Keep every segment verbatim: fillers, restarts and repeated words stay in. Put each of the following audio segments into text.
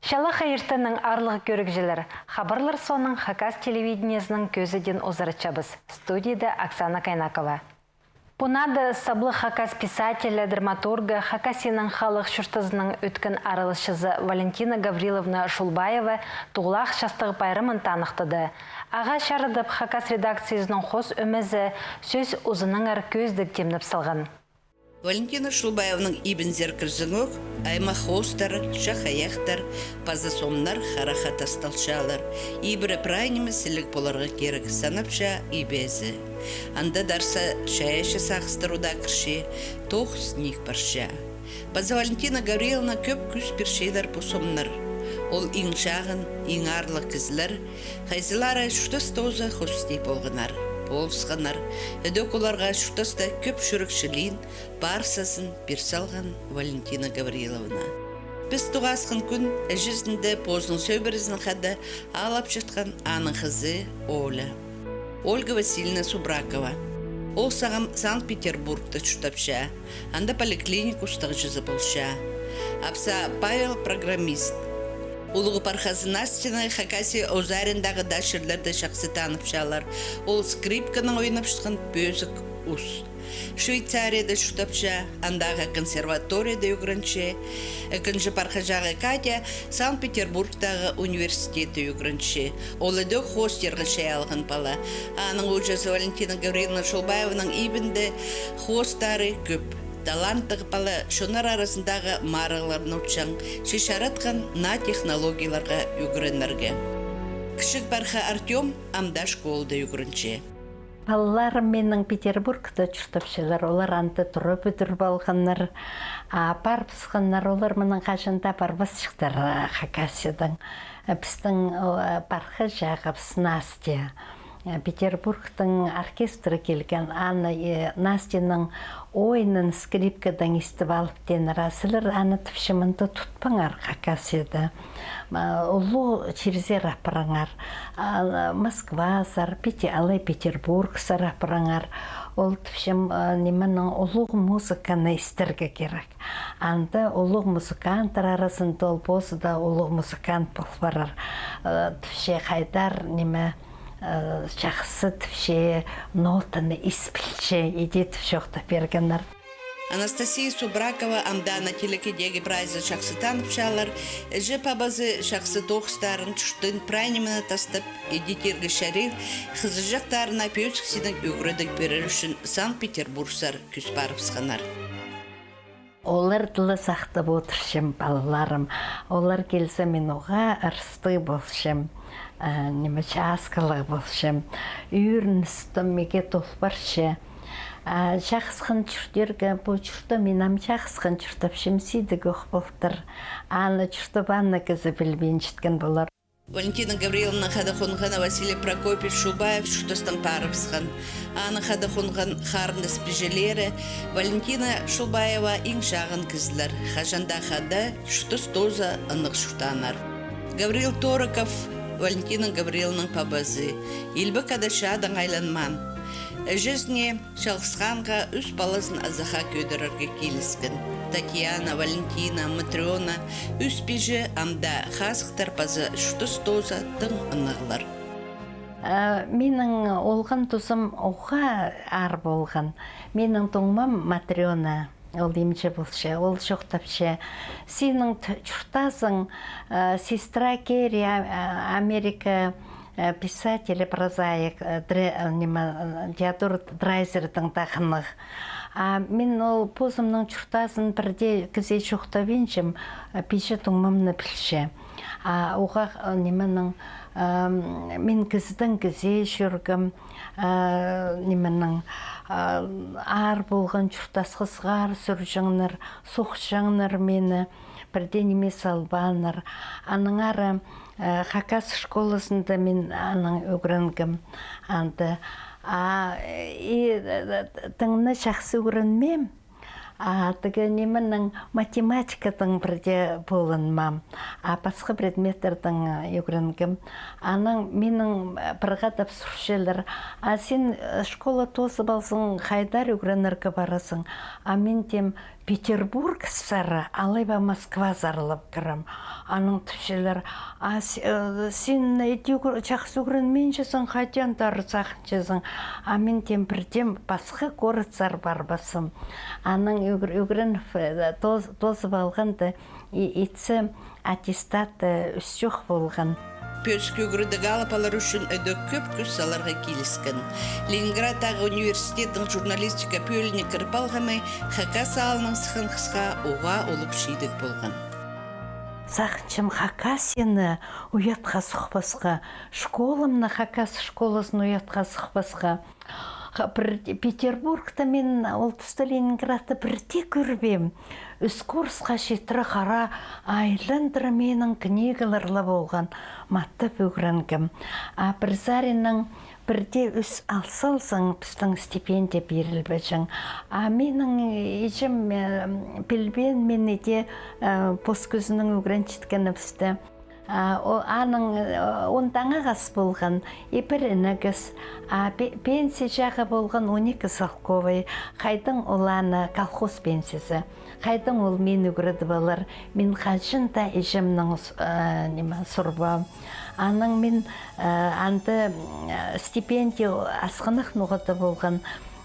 Чалахай иртеннең, аарлығ кӧрігҷілер. Хабарлар соонаң Хакас телевидениезінің кӧзідиин узаратчабыс. Студияда Оксана Кайнакова. Пу наада саблығ хакас писателі, драматургы, Хакасияның халых чуртазының ӧткін араласчызы Валентина Гавриловна Шулбаева тоғылах частығ пайрамын таныхтады. Ағаа чарыдып, Хакас редакциязының хоос ӧмезі сӧс узынаңар кӧзідіг тимнеп салған. Валентина Шулбаеваның ибінзер кірзеңӧк, аймах хоостары, чах аяхтар паза сомнар хараха тасталчалар. Ибіре прай ниме сіліг поларға кирек, санапча иб ээзі. Анда тарса чайаачы сағыстар удаа кірче, тоғыс ниик парча. Паза Валентина Гавриловна кӧп кӱс пирчелер пу сомнар. Ол иң чағын, иң аарлығ кізілер, хайзылары чуртас тооза хости полғаннар, полысханнар. Ідӧк оларға чуртаста кӧп чӱрекчілиин, паарсазын пир салған Валентина Гавриловна. Піс тоғасхан кӱн іҷезінде позының сӧбірезінең хада ааллапчатхан аның хызы Оля. Ольга Васильевна Субракова. Ол сағам Санкт-Петербургта чуртапча, анда поликлиника устағҷызы полча. Апсаа Павел программист. Улуғ пархазы Настяны Хакасия озариндағы даа чирлерде чахсы таныпчалар. Ол скрипканаң ойнапчатхан пӧзік ус. Швейцарияда чуртапча, андағы консерваторияда ӱгренче. Ікінҷі пархаҷағы Катя Санкт-Петербургтағы университетте ӱгренче. Ол ідӧк хоостирға чайаалған пала. Аның ууҷазы Валентина Гавриловна Шулбаеваның ибінде хоостары кӧп. Таланттығ пала чоннар аразындағы марығларны утчаң, че чаратхан наа технологияларға ӱгренерге. Кічіг парха Артём ам даа школада ӱгренче. Палаларым минің Петербургта чуртапчалар, олар анда тура пӱдіріп алғаннар, а парыбысханнар, олар мынаң хаҷан даа парбасчыхтар, а, Хакасиядаң. А пістің, о, пархаҷағыбыс Настя, а, Петербургтың оркестрі килген, аны, э, Настяның ойынын скрипкадаң истіп алып, тенір, а сірер аны, тіпчем, мында тутпаңар, Хакасияда. М, улуғ чирзер апарыңар. А, Москвазар, Пете-, алай Петербургсар апарыңар. Ол, тіпчем, а, нименің, улуғ музыканы истерге кирек. Анда улуғ музыканттар аразында ол позы даа улуғ музыкант пол парар. А, тіпче, хайдар, ниме, а, чахсы, тіпче, нотаны ис пілче, иди, тіп чоохтап пиргеннер. Анастасия Субракова ам даа ана телекейдегі прайзы чахсы таныпчалар. Іҷе-пабазы чахсы тоғыстарын, чуртын, прай нимені тастап, иди тирге чарир, хызыҷахтарына пӧзік синең ӱгредіг пирер ӱчӱн Санкт-Петербургсар кӱс парыбысханнар. Оларды ла сахтап одырчам, палаларым. Олар килзе, мин уғаа ырыстығ полчам, а, ниме, чааскалығ полчам. Ӱріністім, миге тол парча. А, чахсхан чуртирға, пу чуртта мин ам чахсхан чуртапчам, сидік ох полтыр. Аны чуртап, аны кізі пілбинчеткен полар. Валентина Гавриловнаның хада хонғаны Василий Прокопьевич Шулбаев чуртастаң парыбысхан. Аның хада хонған харындас-пиҷелері Валентина Шулбаева иң чағын кізілер. Хаҷан даа хада, чуртас тооза ынағ чуртааннар. Гаврил Тороков, Валентина Гавриловнаның пабазы, илбек ада-чаадаң айланмаан. Іҷезіне чалғысханға ӱс палазын азахха кӧдірерге киліскен. Татьяна, Валентина, Матрёна, ӱс пиҷе ам даа хазыхтар паза чуртас тооза тың ынағлар. А, минің олған тузым уғаа аар полған. Минің туңмам Матрёна, ол имҷі полча, ол чоохтапча: синің т-, чуртазың, а, сестра Керри, а, а, Америка, э, писатель, прозаик, э, Дре-, э, ниме, э, Теодор Драйзердің тағынығ. А мин ол позымның чуртазын пірдее кізее чоохтабинчам, э, пиҷе туңмамны пілче. А уғаа, э, нименің, ам, мин кізідең кізее чӧргем, э, нименің, э, аар полған чуртасхызығар сӱрҷеңнер, сохчаңнар мині. Пірдее ниме салбааннар. Аннаңар, э, хакас школазында мин анаң ӱгренгем. Анда, а, и, э, тыңны чахсы ӱгренмеем. А тігі нименің, математикадаң пірдее полынмаам. А пасха предметтердең, э, ӱгренгем. Анаң минің, э, пір хатап сурчалар: «А син, э, школа тоозып алзаң, хайдар ӱгренерге парарзың?» А мин теем: «Петербургсар, алай ба Москвазар лап кірем». Анаң тіпчелер: «А с-, э, син иди ӱгр-, чахсы ӱгренминчезің, хайди андар сағынчазың?» А мин теем: «Пірдее пасха городсар парбазым». Анаң ӱгр-, ӱгреніп, э, тоз-, тоозып алғанда, и-, итсе, аттестат, э, ӱс чох полған. Пӧзік ӱгредіг алып алар ӱчӱн ідӧк кӧп кӱс саларға киліскен. Ленинградтағы университеттің журналистика пӧлиине кіріп алғаны Хакас аалның сыххан хысха уғаа улуғ чидіг полған. Сағынчам, Хакасияны уятха сыхпасха, школамны, Хакас школазын уятха сыхпасха. Ха-, пір-, Петербургта мин ол туста, Ленинградта пірдее кӧрбеем. Ӱс курсха читіре хара айландыра минің книгалар ла полған, маттап ӱгренгем. А пір саринаң пірдее ӱс ал салзаң, пістің стипендия пирілбеҷең. А минің иҷем, э, пілбеен мині дее, э, пос кӱзінең ӱгренчеткенібісті. А, о, аның, э, он таңағас полған, и пір інегес. А пе-, пенсия чағы полған он ікі салковай, хайдаң ол аны, колхоз пенсиязы. Хайдаң ол мині ӱгредіп алар? Мин хаҷан даа іҷемнең с-, э, ниме, сурбаам. Анаң мин, э, анда, м, стипендия асхынах ноға даа полған.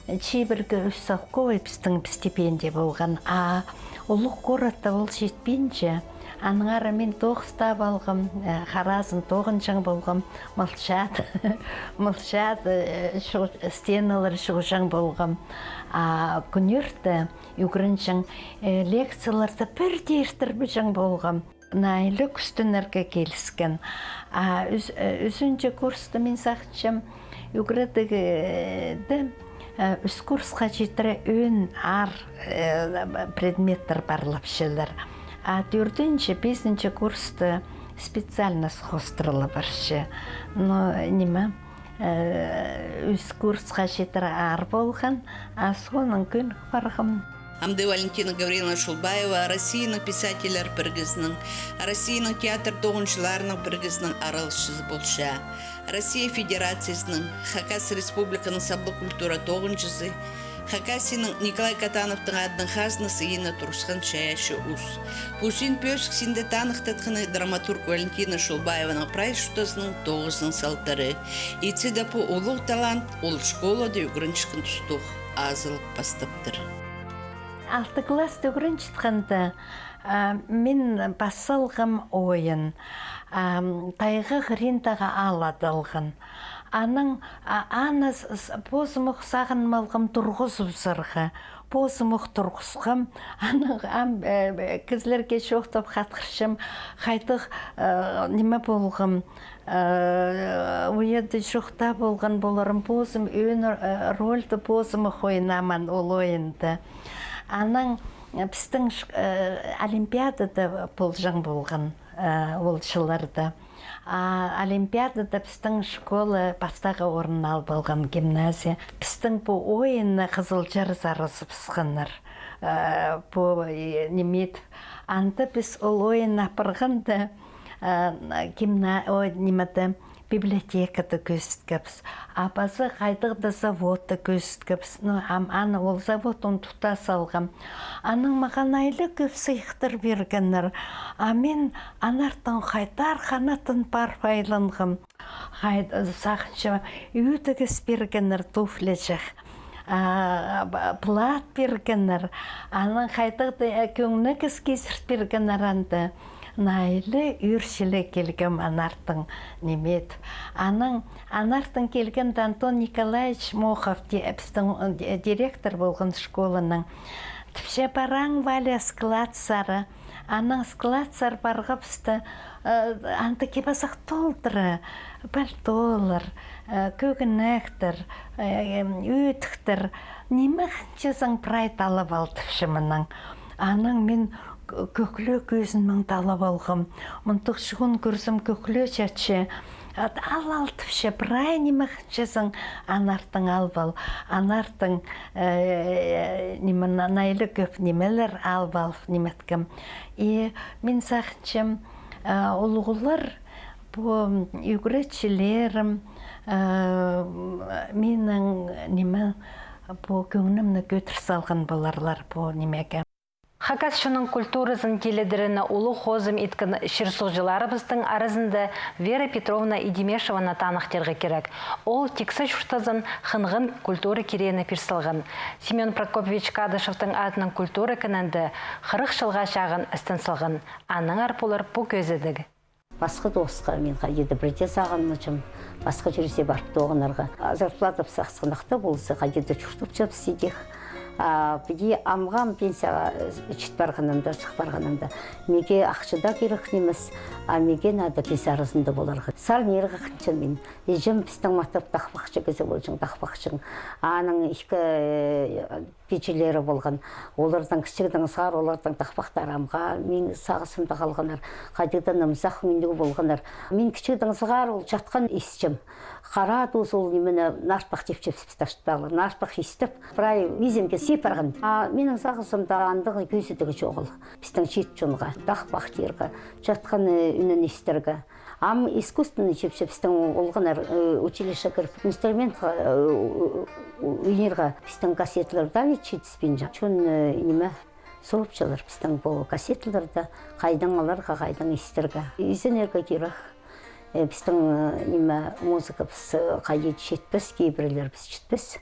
Чибіргі ӱс салковай пістің стипендия полған, а улуғ городта ол читпинче. Аннаңар мин тоғыс таап алғам, э, харазын тоғынҷаң полғам, мылчат, мылчат, э, чу-, стеналар чуғҷаң полғам. А кӱнӧрте ӱгренҷең, э, лекцияларны пірдее иртірбеҷең полғам. Наа ла кӱстенерге киліскен. А ӱс-, э, ӱзінҷі курста, мин сағынчам, ӱгредігде, э, ӱс курсха читіре ӧӧн аар, э, предметтер парлапчалар. А тӧртінҷі, пизінҷі курста специальность хоостырыла парча. Но ниме, э, ӱс курсха читіре аар полған, а соонаң кӧнік парғам. Амды Валентина Гавриловна Шулбаева Россияның писательлер пірігізінің, Россияның театр тоғынҷыларының пірігізінің араласчызы полча. Россия Федерациязының, Хакас Республиканың саблығ культура тоғынҷызы, Хакасияның Николай Катановтың адынаң хазнас ыйыны турысхан чайаачы ус. Пу син пӧзік синде таныхтатханы драматург Валентина Шулбаеваның прай чуртазының тоғызының салтары. Итсе дее пу улуғ талант ол школада ӱгренчеткен тустох азылып пастаптыр. Алты класста ӱгренчеткенде, а, мин пас салғам ойын, а, «Тайға хыриндағы аал» адалған. Анаң, а, аны с-, с-, позымох сағынып алғам турғызыбызарға. Позымох турғысхам. Анаң ам, э, кізілерге чоохтап хатхырчам, хайдағ, э, ниме полғам, э, уяда чохта полған поларым, позым ӧӧн, э, рольды позымох ойнаам ол ойында. Анаң, э, пістің ш-, э, олимпиадада полҷаң полған, э, ол чылларда. А олимпиадада пістің школа пастағы орын алып алған, гимназия. Пістің пу ойынны Хызылчар сарызыбысханнар. Э, пу, э, ниме итіп. Анда піс ол ойынны апарғанда, э, гимна-, о, нимеде, библиотекада кӧзіткебіс. А пазы хайдағ-да заводта кӧзіткебіс. Ну, ам аны ол завод ундута салғам. Анаң мағаа наа ла кӧп сыйыхтар пиргеннер. А мин анартын хайдар ханатын парып айланғам. Хай-, сағынчам, ӧдігіс пиргеннер, туфлиҷек. А, б-, плат пиргеннер. Анаң хайдағ-да, э, кӧңнігіс кизірт пиргеннер анда. Наа ла ӧр чіли килгем анартын, ниме ит. Анаң, анартын килгенде Антон Николаевич Мохов, ди-, пістің, э, ди-, директор полған школаның. Тіпче: «Параң, Валя, складсар». Анаң складсар парғабысты, э, анда кип-азах толдыра, пальтолар, э, кӧгенектер, э, ӧдіктер. Ниме хынчазың, прай талап ал, тіпче мынаң. Анаң мин к-, кӧгле кӧзінмең талап алғам. Мындағ чуун кӧрзем, кӧгле чатча. Ат ал, ал тіпче, прай ниме хынчазың, анартын алып ал, анартын, э, ниме, на-, найлы кӧп нимелер алып ал, ниметкем. И мин сағынчам, э, улуғлар, пу ӱгретчілерім, э, минің, ниме, пу кӧңнімні кӧдір салған поларлар пу нимеге. Хакас чонның культуразын тилідеріне улуғ хозым иткен чир-суғҷыларыбыстың аразында Вера Петровна Идимешеваны таныхтирға кирек. Ол тиксі чуртазын хынған культура киреені пир салған. Семён Прокопьевич Кадышевтің адынаң культура кінінде хырых чылға чағын істен салған. Аннаңар полар пу кӧзідіг. Пасха тоғысха мин хайди-да пірдее сағынмаҷам, пасха чирзер парып тоғынарға. А зарплатабыс асхынах та полза, хайди-да чуртапчабыс идӧк. А піди амға пенсияға чит парғанымда, сых парғанымда, миге ахча даа кирек нимес, а миге надо пенсия аразында поларға. Сарнирға хынчам мин. Іҷем пістің матап тахпахчы кізі полҷаң, тахпахчы. Аның ікі, э, пиҷелері полған. Оларның кічігдең сығара, оларның тахпахтары амға минің сағызымда халғаннар. Хайдағ-да нымзах ӱнніг полғаннар. Мин кічігдең сығара ол чатхан истчем. Хара тооза ол нимені, нарпах тіпчебіс піс, таштаалар. Нарпах истіп, прай мизімге сип парған. А минің сағызымда андағ кӧзідіг чоғыл. Пістің чиит чонға тахпахтирға, чатхан, э, ӱнін истерге. Ам искусственный чепче пістің олғаннар, э, училище кіріп, инструментха, э, у-, у-, ойнирға пістің кассеталар даа ведь читіспинче. Чон, э, ниме, сурапчалар пістің пу кассеталарны, хайдаң аларға, хайдаң истерге. Изенерге кирек. Э, пістің, э, ниме, музыкабыс, э, хайди читпес, кибірлерібіс читпес.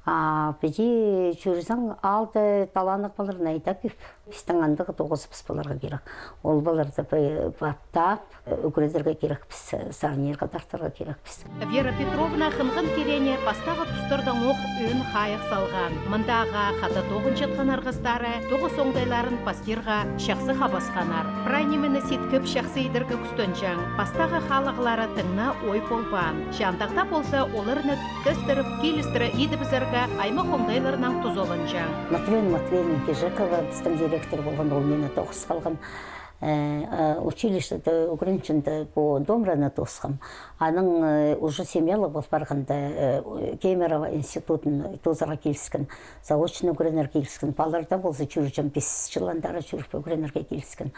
А піди чӧрзең, аалда таланнығ палалар найда кӧп. Пістің андағ тоғызыбыс поларға кирек. Ол палаларды пе-, паптап, ӱгредерге кирекпіс, сарнирға тартарға кирекпіс. Вера Петровна хынған киреені пастағы тустардаң ох ӧӧн хайығ салған. Мындағ хада тоғынчатхан арғыстары тоғыс оңдайларын пастирға чахсы хабасханнар. Прай нимені ситкіп, чахсы идерге кӱстенҷең. Пастағы халығлары тың на ой полбаан. Че андағ даа полза, оларны тӧстіріп, килістіре идібізерге аймах оңдайларынаң тузаланҷаң. Матрена Матвеевна Кижекова пістің директор полған, ол мині тоғыс салған. Э, э, училищеде ӱгренҷеңде пу домраны тоосхам. Анаң, э, уже семьялығ пол парғанда, э, Кемерово институтын тоозарға киліскен, заочно ӱгренерге киліскен. Палаларда полза чӧрҷең, пис чыл андар чӧріп ӱгренерге киліскен.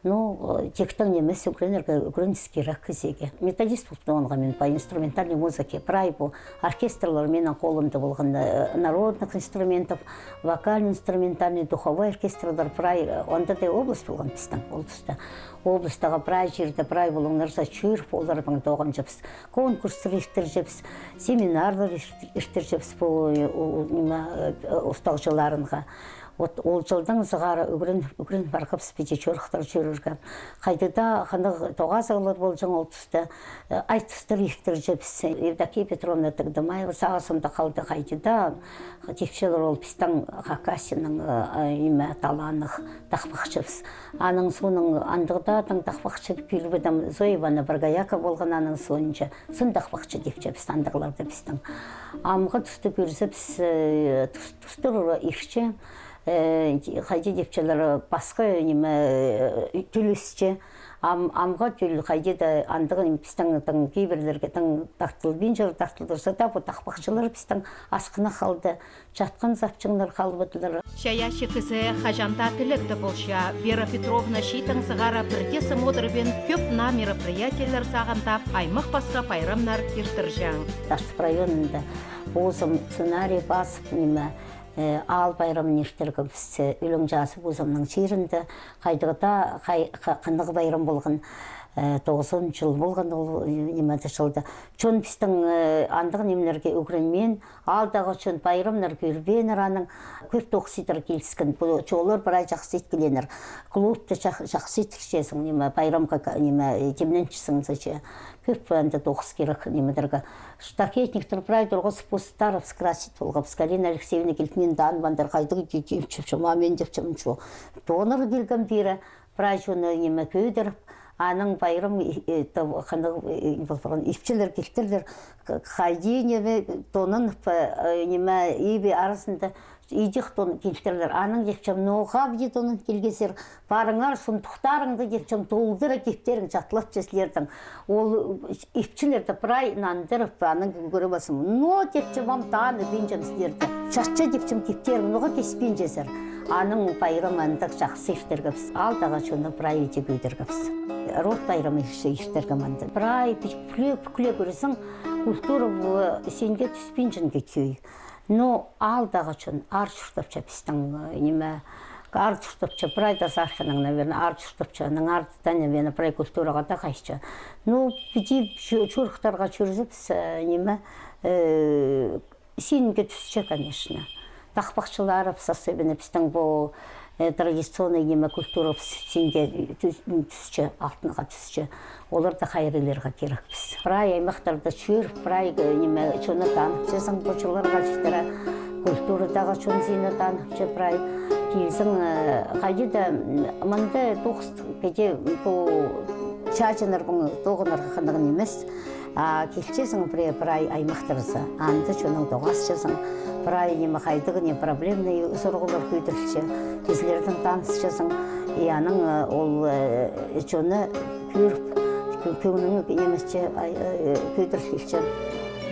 Ну, э, тиктең нимес, ӱгренерге, ӱгреніске кирек кізее. Методист полып тоғынғам мин по инструментальной музыке. Прай пу оркестрлар минің холымда полған, э, народных инструментов, вокально-инструментальный, духовой оркестрлар прай, э, анда даа область полған пістің ол туста. Областьтағы прай чирде, прай пулуңнарзар чӧріп, олардаң тоғынҷабыс, конкурстар иртірҷебіс, семинарлар ирт-, иртірҷебіс пу, э, у-, у-, ниме, э, устағҷыларынға. Вот ол чылдаң сығара ӱгрен-, ӱгрен парғабыс піди чорыхтар чӧрерге. Хайди даа хынығ тоғазығлар полҷаң ол туста, э, айтыстар иртірҷебіс. Евдокия Петровна Тыгдымаева сағызымда халды, хайди даа тіпчелер, ол пістің Хакасияның, э, э, ниме, таланнығ тахпахчыбыс. Анаң соонаң андағ даа тың тахпахчы кӧрбедім, Зоя Ивановна Боргоякова полған анаң соонҷа. Сын тахпахчы тіпчебіс андағларды пістің. Амғы туста кӧрзебіс, э, тус-, тустар иртче, э, хайди тіпчелер, пасха ниме, э, тӱл ӧсче. Ам-, амғы тӱл хайди даа андағ ниме пістің тың кибірлерге тың тартылбинчалар, тартылдырза даа, пу тахпахчылар пістің асхынах халды. Чатхан сапчаңнар халбадылар. Чайаачы кізі хаҷан даа тілекті полча. Вера Петровна чииттең сығара пірдее сымодырбин кӧп наа мероприятиелер сағындап, аймах пасха пайрамнар иртірҷең. Тартып районында позым сценарий пазып, ниме, э, аал пайрамын иртіргебіс, э, ӱлең чазы позымның чирінде, хайдағ даа хай-, ха-, хынығ пайрам полған, э, тоғызон чыл полған ол, э, нимеде, чылда. Чон пістің, э, андағ нимелерге ӱгренмеен, аалдағы чон пайрамнар кӧрбееннер, анаң кӧп тоғыс идерге киліскен. Пу чоллар прай чахсы иткеленнер. Клубта чах-, чахсы идерҷезің, ниме, пайрамға ка-, ниме, э, тимненчезің, сачы. Кӧп анда тоғыс кирек, нимелерге. Штакетниктер прай турғыс, пу старовск красить полғабыс. Галина Алексеевна киліп, мин танымааннар, хайдағ ки-, ки-, чіп-, чіп-, а мин тіпчем, чо. Тоғынарға килгем пирі. Прай чонны, ниме, кӧдіріп, анаң пайрам, и-, и-, тов-, хынығ, и-, и-, полған, ипчілер килтірлер, к-, хайди, ниме, тонынып, э, ниме, иб аразында Идӧк тон килтірлер, анаң тіпчем, ноға піди тонын килгезер, парыңар, сундухтарыңда тіпчем, толдыра киптерін чатлапча сірернің. Ол ипчілерді прай нандырып, анаң кӧріп алзам. Но тіпчем, ам таныбинчам сірерні. Чатча тіпчем, киптерің, ноға киспинчезер. Анаң пайрам андағ чахсы иртіргебіс. Аалдағы чонны прай иди кӧдіргебіс. Род пайрамы ещё иртіргем анда. Прай пӱк-, пӱкле, пӱкле кӧрзең, культура в синге тӱспинчең кӧй. Но аалдағы чон аар чуртапча пістің, э, ниме, аар чуртапча, прай даа Сархинаң, наверное, аар чуртапча, анаң артыхтаң, наверное, прай культураға даа хайча. Но піди чу-, чуртирға чӧрзебіс, э, ниме, э, синге тӱсче, конечно. Тахпахчыларыбыс, особенно пістің пу, э, традиционный ниме культурабыс синге тӱс-, тӱсче, алтынға тӱсче. Оларны хайраллирға кирекпіс. Прай аймахтарда чӧріп, прай, э, ниме, чонны танытчазың, пу чылларға читіре, культурадағы чон сині танытча прай. Килзең, э, хайди даа, м, мында тоғыс, піди пу чааҷыннарбаң тоғынарға хынығ нимес. А килчезің пірее прай аймахтарзар, анда чоннаң тоғасчазың, прай ниме хайдағ не проблемный сурығлар кӧдірілче, кізілернең танысчазың, и анаң, э, ол, э, чонны кӧріп, кӧ-, кӧңнің нимесче, ай, э, кӧдірілче.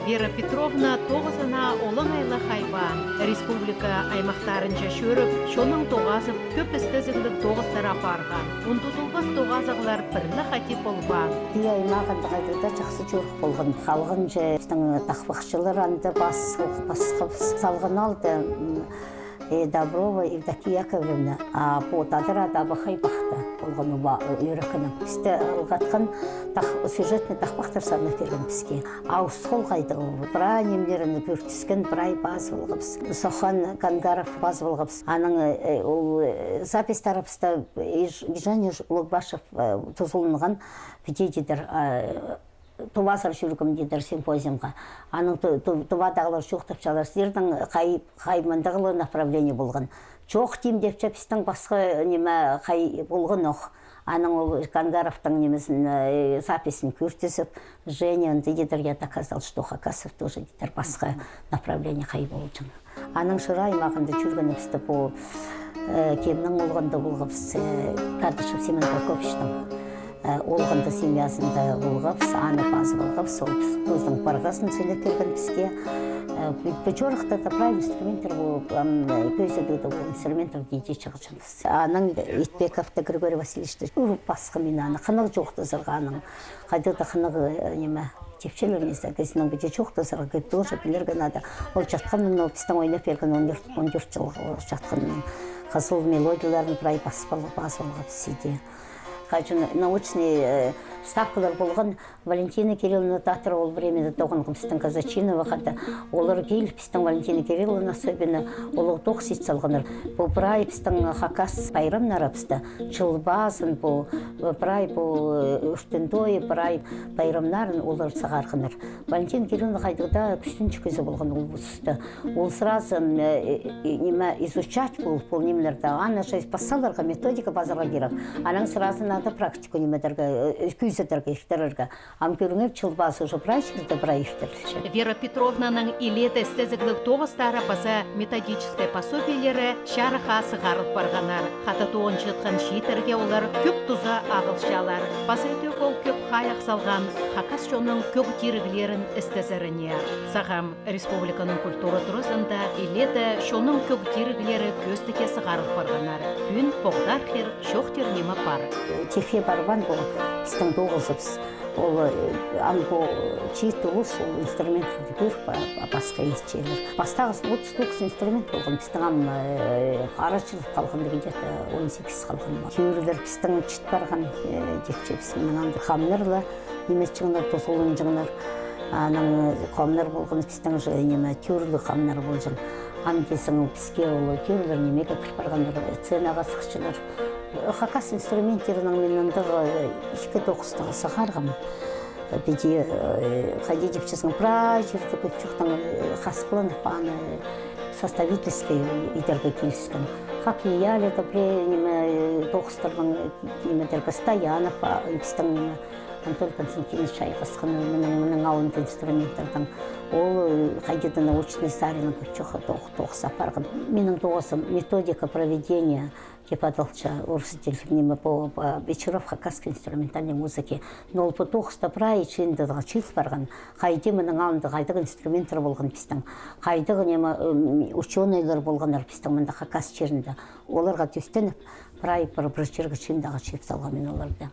Вера Петровна тоғызына олаңай ла хайбаан. Республика аймахтарынҷа чӧріп, чоннаң тоғазып, кӧп істезігліг тоғыстар апарған. Ундутылбас тоғазығлар пір ле хати полбаан. Пу аймағында хайдағ даа чахсы чуртап полған. Халғанҷы пістің тахпахчылар анда пас-, пасха салған алды, м, э, Доброва Евдокия Яковлевна, а пу тадар ады Абахай Пахта полған уба, э, ӧрекенің. Пісті ылғатхан тах-, сюжетный тахпахтар сарнап пирген піске. А устхол хайдағ ол. Прай нимнерін кӧртіскен, прай пазып алғабыс. Сохан Кангаров пазып алғабыс. Аның, э, ол, э, записьтарыбыста Иж-, Ижан Улугбашев, э, тузаланған, піди тидір, э, Тувазар чӧргем тидір симпозиумға. Анаң ту-, ту-, Тувадағылар чоохтапчалар, сірернің хай, хай мындағ ла направление полған. Чох, тим, тіпче, пістің пасха ниме хай полған ох. Анаң ол Кангаровтың нимезін, э, записін кӧртізіп, Женя анда тидір, я доказал, что Хакасов тоже тидір пасха направление хай полҷаң. Анаң Шыра аймағында чӧргенібісте пу, э, кемнің олғанда полғабыс, э, Кадышев Семен Прокопьевичтің, э, олғанда семьязында полғабыс, аны пазып алғабыс, ол піс-, пістің парғазын сӧлеп пирген піске. Э, пу, пу чорыхта даа прай инструменттер пу, ам, э, кӧзідіг дее пу инструменттер иди чығарҷаңмыс. Анаң Итпековты Григорий Васильевичті ӱр пасхам мин аны, хынығ чоохтазарға аның. Хайдағ-да хынығ, э, ниме, тіпчелер, не знаю, кізінің піди чоохтазарға, кӧп тоже пілерге надо. Ол чатханын, ол пістің ойнап пирген он тӧрт, он тӧрт чыл ол чатханын. Хызыл мелодияларын прай пас-, пазып алғабыс иди. Хайҷы научный, э, ставкалар полған, Валентина Кирилловна Татрова ол времяда тоғынған пістің Казачинова хада. Олар киліп, пістің Валентина Кирилловна особенно, олар тоғыс ит салғаннар. Пу прай пістің хакас пайрамнарыбысты, Чыл пазын пу, прай пу, э, Ӱртӱн тойы, прай пайрамнарын олар сығарғаннар. Валентина Кирилловна хайдағ даа кӱстенҷік кізі полған ол туста. Ол сразу, м, э, э, э, ниме, изучать пол, пол нимелерді. Аны же пас саларға, методика пазарға кирек. Анаң сразу надо практику нимедерге, э, кӧзідерге, иртірерге. Ам кӧріңер, Чыл пазы уже прай чирде прай иртірілче. Вера Петровнаның илееде істезігліг тоғыстары паза методическай пособиелері чарыхха сығарыл парғаннар. Хада тоғынчатхан чииттерге олар кӧп туза ағылчалар. Паза ідӧк ол кӧп хайығ салған хакас чонның кӧг тиріглерін істезеріне. Сағам, республиканың культура туразында илееде чонның кӧг тиріглері кӧзідігге сығарыл парғаннар. Пӱӱн поғдархир чоохтир ниме пар. Чехия парбаан пу пістің тоғызыбыс. Ол, э, ам пу чиит улус, ол инструменттерді кӧріп, па-, па-, пасха итчелер. Пастағы отыс тоғыс инструмент полған, пістің ам, э, арачылап халған, где-то он сигіс халған. Тӧрілер пістің чіт парған, э, тикче пістің анда хамнар ла, нимесчеңнер, тузаланҷаңнар. Анаң хамнар полған, пістің же, ниме, тӧріліг хамнар полҷаң. Ам тізең піске ол тӧрілер нимеге кір парғаннар, сценаға сыхчалар. Хакас инструменттерінең мин андағ, э, ікі тоғыстығ сығарғам. Піди, э, хайди тіпчезің, прай чирде кӧп чоохтаң, э, хазыхланып, аны составительский идерге киліскен. Хакас ялида пірее ниме, э, тоғыстарның, э, нимедерге Стоянов, а, пістің ниме, Антон Константинович Айғасхан, минің, минің алында инструменттернің. Ол, э, хайди-да научный саринаң кӧп чох тоғ-, тоғыс апарған. Минің тоғызым «Методика проведения» тіп адалча, орыс тіл, ниме, по, по вечеров хакасской инструментальной музыки. Но ол пу тоғыста прай чыындыда чыыл парған. Хайди мының алнында хайдағ инструменттер полған пістің. Хайдағ, ниме, м, учёныйлар полғаннар пістің мында Хакас чирінде. Оларға тӧстеніп, прай пір, пір чирге чыындағ чыып салғам мин оларды.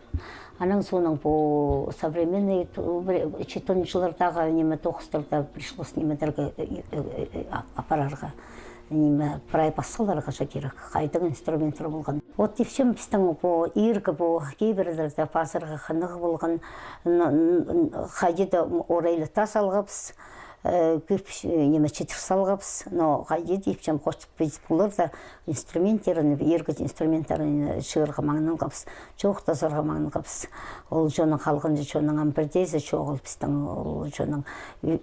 Анаң соонаң пу современный ту-, пір, читон чыллардағы, ниме, тоғыстарда пришлось нимелерге, э, э, э, э, ап-, апарарға. Ниме, прай пасхаларға ча кирек. Хайдағ инструменттер полған. Вот ипчем пістің пу иргі пу кибірлерде пазарға хынығ полған. Н-, н-, н-, хайди-да орайлата салғабыс, э, кӧп, э, ниме, читір салғабыс. Но хайди-да ипчем хоч піс пулар да инструменттерін, иргі инструменттерін чыырға маңнанғабыс, чоохтазарға маңнанғабыс. Ол чонның халғанҷы чонның ам пірдеезі чоғыл пістің, ол чонның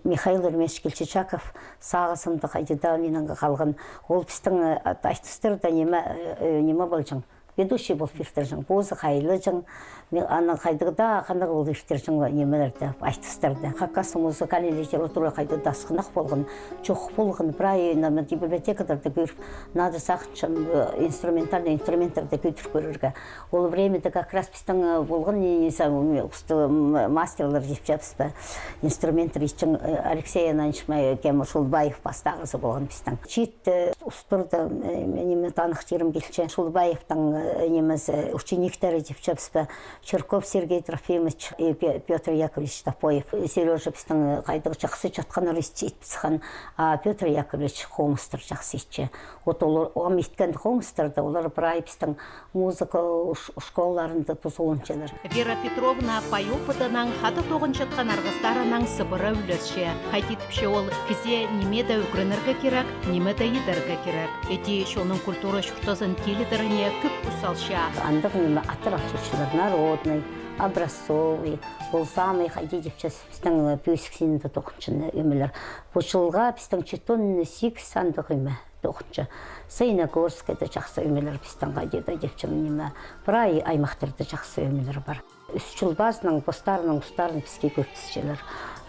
Михаил Еремеевич Кильчичаков, сағызымда хайди-да минің халған. Ол пістің, э, ат-, айтыстарда ниме, э, э, ниме полҷаң. Ведущий пол пиртірҷең, позы хайлаҷаң. Аны хайдағ-да хынығ пол иртірҷең нимелерде, айтыстарда. Хакас музыкальный литература хайдағ-да асхынах полған, чох полған, прай, ниме, библиотекаларда кӧріп, нада сағынчам, э, инструментальный инструменттерді кӧдір кӧрерге. Ол времяда как раз пістің, э, полған, не, не знаю, м, усты, м, мастерлер тіпчебіс пе, инструменттер итчең, э, Алексей Иванович, м, кем, Шулбаев пастағызы полған пістің. Чиит, э, устарда, э, ниме, таныхтирым килче. Шулбаевтың, э, нимезі, учениктері тіпчебіс пе, Чирков Сергей Трофимович и Пе-, Пётр Яковлевич Топоев. Серёжа пістің, э, хайдағ чахсы чатханнар ит-, итпісхан, а Пётр Яковлевич хомыстар чахсы итче. Вот олар, ам иткен хомыстарда олар прай пістің музыка ш-, школаларында тузаланчалар. Вера Петровна пай опыдынаң хада тоғынчатхан арғыстарынаң сыбыра ӱлесче. Хайди тіпче ол, кізее ниме дее ӱгренерге кирек, ниме дее идерге кирек. Іди чонның культура чуртазын тилідеріне кӧп ус салча. Андағ ниме аттар алчатчалар, народный, образцовый, ол самый хайди тіпче пістің, э, пӧзік синінде тоғынчатхан нимелер. Пу чылға пістің читон сигіс андағ ниме тоғынча. Саяногорскайда чахсы нимелер пістің, хайди-да тіпчем ниме. Прай аймахтарда чахсы нимелер пар. Ӱс чыл пазынаң постарының устарын піске кӧргізчелер.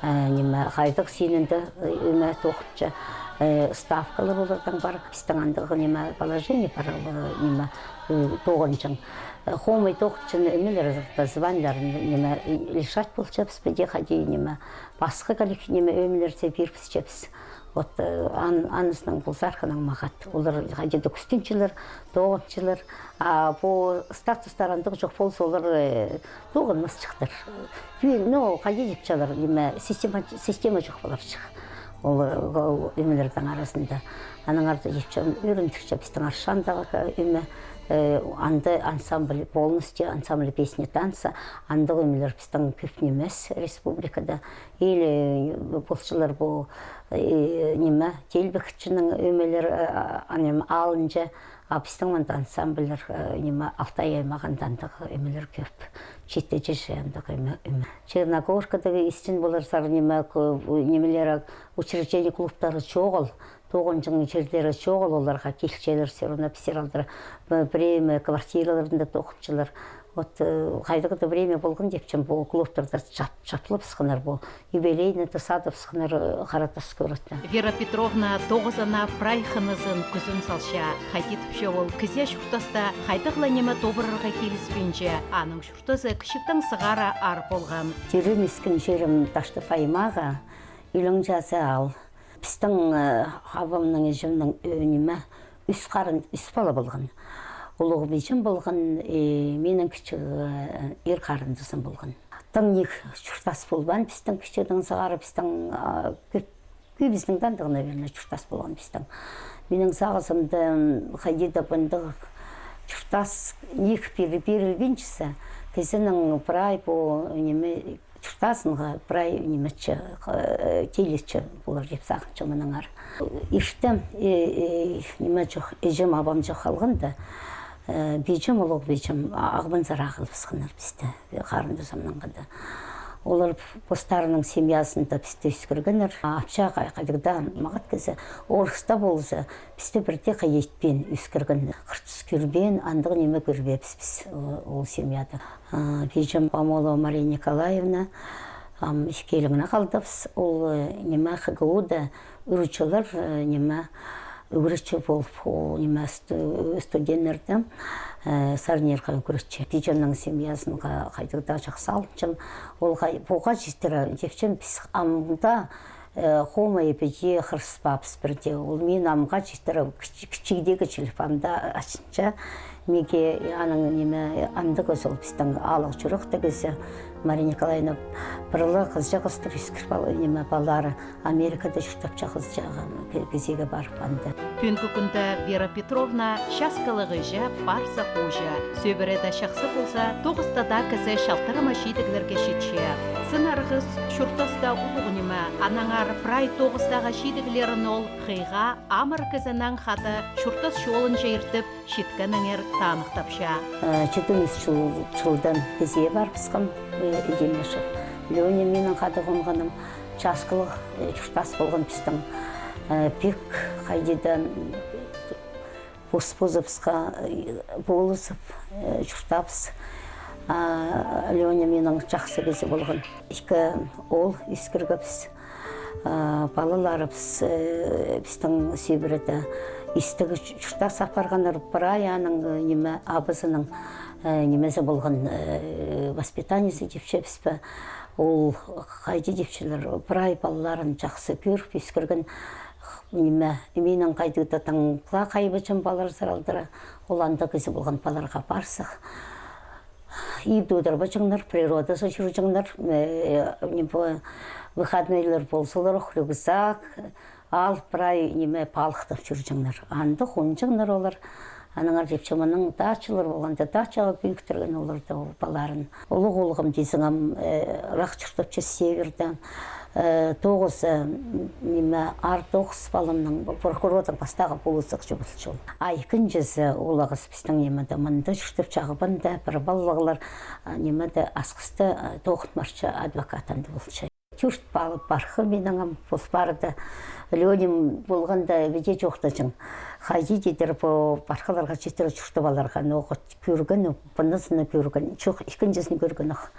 Э, ниме, хайдағ синінде, э, ниме тоғынча, э, ставкалар оларның пар. Пістің андағ ниме положение пар, э, ниме, э, тоғынҷаң. Э, хомай тоғынҷаң нимелер, званьларын, ниме, лишать полчабыс па дее, хайди, ниме, пасха коллек-, ниме, нимелерзер пирібісчебіс. Вот, э, ан-, анызынаң пу сархынаң мағат. Олар хайди-да кӱстенчелер, тоғынчалар. А пу статустар андағ чох полза, олар, э, тоғынмасчыхтар. Пӱӱн, ну, хайди тіпчелер, ниме, система, система чох поларҷых. Ол, э, ол нимелернің аразында. Аннаңар даа тіпчем, ӱгрендірче пістің Аршандағы ниме, э, анда ансамбль, полностью ансамбль песни и танца, андағ нимелер пістің кӧп нимес республикада. Или полчалар пу, э, ниме, Тилбекчінің нимелер, э, а, ниме, алынҷа, а пістің мында ансамбльлер, э, ниме, Алтай аймағында андағ нимелер кӧп. Читі-чиже андағ ниме, ниме. Черногоркада истін поларзар, ниме, кӧ-, нимелері, учреждение, клубтары чоғыл, тоғынҷаң чирлері чоғыл, оларға килчелер, всё равно пістер алдыра, э, пірее квартираларында тоғынчалар. Вот, э, хайдағ-да время полған тіпчем, пу клубтарда чап-, чаплабысханнар, пу юбилейныйда садыбысханнар, э, Харатас кӧретін. Вера Петровна тоғызына прай хынызын, кӱзін салча. Хайди тіпче ол, кізее чуртаста хайдағ ла ниме тобырарға киліспинче, аның чуртазы кічіктең сығара аар полған. Тӧреен-ӧскен чирім Таштып аймағы, Илонҷазы аал. Пістің, э, абамның, іҷемнің, э, ниме, ӱс харын, ӱс пала полған. Улуғ пиҷем полған, и минің кічіг, э, ир харындазым полған. Тың ниик чуртас полбаан пістің кічігдең сығара, пістің, а, кӧп, кӧбізінің дее андағ, наверное, чуртас полған пістің. Минің сағызымда, м, хайди-да мындағ чуртас ниик пир-, пирілбинче, кізінің прай пу, ниме, чуртазынға прай нимече, э, тилече полар тіп сағынчам мынаңар. Иртем, э, э, ниме чох, іҷем, абам чох халғанда, э, пиҷем, улуғ пиҷем, а-, Ағбанзар ағылыбысханнар пісті, э, харындазымнаң хада. Олар постарының семьязында пісті ӧскіргеннер. Апча хай-, хайдағ-да мағат кізі, орыс та полза, пісті пірдее хай итпеен ӧскірген. Хыртыс кӧрбеен, андағ ниме кӧрбеебіс піс, о-, ол семьяда. А, пиҷем Памолова Мария Николаевна, Ам іккелеңнең халдыбыс, ол, э, ниме, ХГУ-да ӱрчілер, э, ниме, ӱгретчі полып, ол, ниме, сту-, студенттерді, э, сарнирға ӱгретче. Пиҷемнің семьязын ха-, хайдағ-да чахсы алынчам. Ол хай-, поға читіре, тепчем, піс амда, э, хомай піди хырыспаабыс пірдее. Ол мин амға читіре, кічігдегі чіли амда ачынча. Миге аның, ниме, андағ кізі ол, пістің алығ чӱректіг кізі Мария Николаевна, пір ле хызыҷах ыстап ӧскір пала, ниме, палалары Америкада чуртапча, хызыҷағы кі-, кізее парып анда. Пӱӱнгі кӱнде Вера Петровна часкалығ іҷе, парса хуучы. Сӧбіреде чахсы полза, тоғыста даа кізі чалтырама чидіглерге читче. Сын арғыс чуртаста улуғ ниме, аннаңар прай тоғыстағы чидіглерін ол хыйға, амыр кізінең хада чуртас чолынҷа иртіп, читкеннеңер таныхтапча. Э, читон ӱс чыл, чылдаң кізее парыбысхам, э, Демешев Леня минің хада хонғаным, часкалығ, э, чуртас полған пістің. Э, пик хайди-да пос-позыбысха, э, полызып, э, чуртаабыс. А Леня минің чахсы кізі полған. Ікі оол ӧскіргебіс. А, палаларыбыс, э, пістің сӧбіреде истіг чу-, чуртас апарғаннар, прай аның, э, ниме, абызының, э, нимезі полған, э, воспитаниезі тіпчебіс пе. Ол хайди тіпчелер, прай палаларын чахсы кӧріп ӧскірген, ниме, минің хайди-да тың ла хайбачам палалар саралдыра, ол андағ кізі полған палаларға парсах. Ибде одырбаҷаңнар, природазар чӧрҷеңнер, э, не по-, выходнойлар ползалар, рюкзак, алып прай, ниме, палыхтап чӧрҷеңнер. Анда хонҷаңнар олар. Аннаңар тіпчем, аның дачалар полғанда, дачаға кӧніктірген оларды, ол палаларын. Улуғ оолғым тизең ам, э, ырах чуртапча северде. Э, тоғызы, м, ниме, аар тоғыс паламның прокурордың пастағы полысчызы полча ол. А ікінҷізі, ол ағас пістің нимеде, мында чуртапча, Ағбанда, пір палалығлар, а, нимеде, Асхыста, а, тоғын парча, адвокат анда полча. Тӧрт пала пархы минің ам пол парды. Леня полғанда піди чоохтаҷаң. Хайди тидір пу пархыларға читіре чуртап аларға, ноға кӧрген, пынызын кӧрген, чох, ікінҷізін кӧрген ох.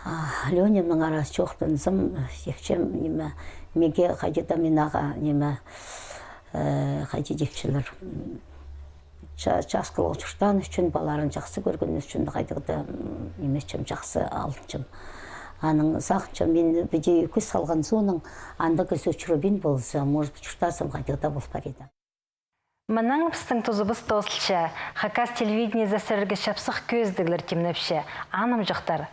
А, Леня маңар чоохтанзам, тіпчем, ниме, миге хайди-да мин ағаа, ниме, э, хайди тіпчелер, м, ча-, часкалығ чуртаан ӱчӱн, палаларын чахсы кӧрген ӱчӱн хайдағ-да, м, ниме итчем, чахсы алынчам. Анаң сағынчам, мин піди кӧс салған соонаң, андағ кізі ӱчӱребин полза, может быть, чуртазым хайдағ-да пол парир еді. Мынаң пістің тузыбыс тоозылча. Хакас телевидениезі сірерге чапсых кӧзідіглер тимнепче. Анымҷохтар.